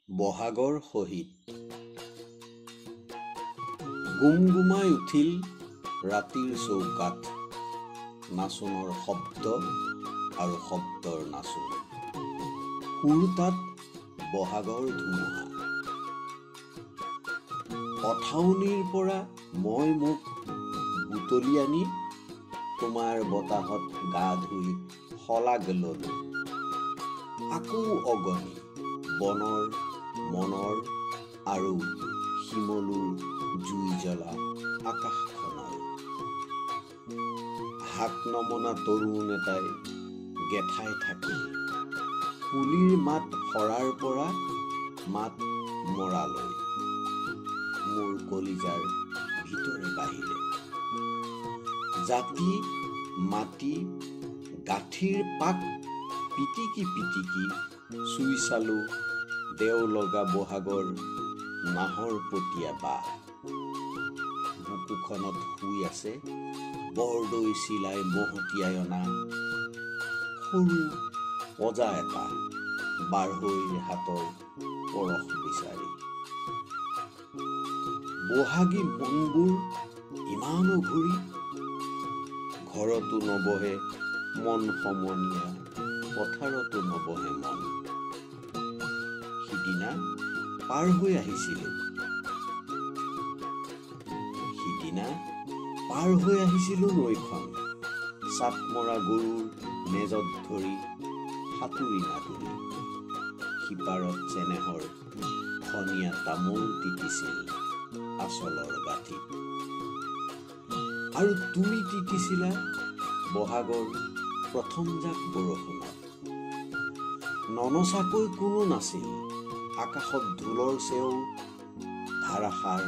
বহাগৰ সহিত গুমগুমাই উঠিল ৰাতিৰ চৌকাঠ, নাচোনৰ শব্দ আৰু শব্দৰ নাচোন, সুৰ তাত বহাগৰ ধুমুহা। পথাউনিৰ পৰা মই মোক বুটলি আনি তোমাৰ বতাহত গা ধুই শলাগ ললো। আকৌ অগনি বনৰ মনৰ আৰু শিমলুৰ জুই জ্বলা আকাশখনৰ। হাক নমনা তৰুণ এটাই গেঠাই থাকিল কুলিৰ মাত সৰাৰ পৰা মাত মৰালৈ, মোৰ কলিজাৰ ভিতৰে বাহিৰে। জাতি মাটি গাঁঠিৰ পাক পিটিকি পিটিকি চুই চালো দেও লগা বহাগৰ নাহৰ পতীয়া বাঁহ। বুকুখনত শুই আছে বৰদৈ চিলাই মহতিয়াই অনা সৰু পজা এটা, বাঢ়ৈৰ হাতৰ পৰশ বিচাৰি। বহাগী মনবোৰ ইমানো ঘূৰি, ঘৰতো নবহে মন সমনীয়া, পথাৰতো নবহে মন। সিদিনা পাৰ হৈ আহিছিলো, সিদিনা পাৰ হৈ আহিছিলো নৈখন, চাট মৰা গৰুৰ নেজত ধৰি সাঁতুৰি নাদুৰি। সিপাৰত চেনেহৰ খনীয়া তামোল তিতিছিল আচলৰ গাঁঠিত, আৰু তুমি তিতিছিলা বহাগৰ প্ৰথমজাক বৰষুণত। ননচাকৈ কোনো নাছিল, আকাশত ঢোলৰ চেও, ধাৰাসাৰ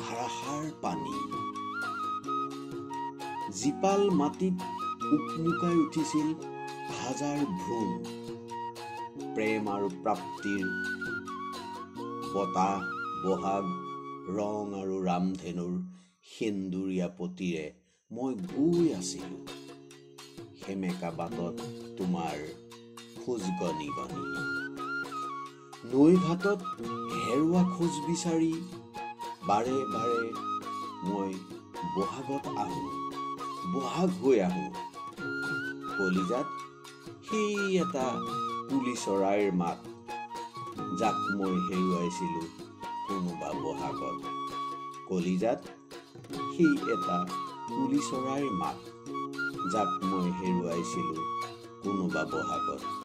ধাৰাসাৰ পানী। জীপাল মাটিত উকমুকাই উঠিছিল হাজাৰ ভ্ৰূণ। প্ৰেম আৰু প্ৰাপ্তিৰ বতাহ বহাগ ৰং আৰু ৰামধেনুৰ সেন্দুৰীয়া পতিৰে মই গৈ আছিলো সেমেকা বাটত তোমাৰ খোজ গণি গণি। নৈ ঘাটত হেৰুৱা খোজ বিচাৰি বাৰে বাৰে মই বহাগত আহোঁ, বহাগ হৈ আহোঁ। কলিজাত সেই এটা কুলি চৰাইৰ মাত, যাক মই হেৰুৱাইছিলো কোনোবা বহাগত। কলিজাত সেই এটা কুলি চৰাইৰ মাত, যাক মই হেৰুৱাইছিলো কোনোবা বহাগত।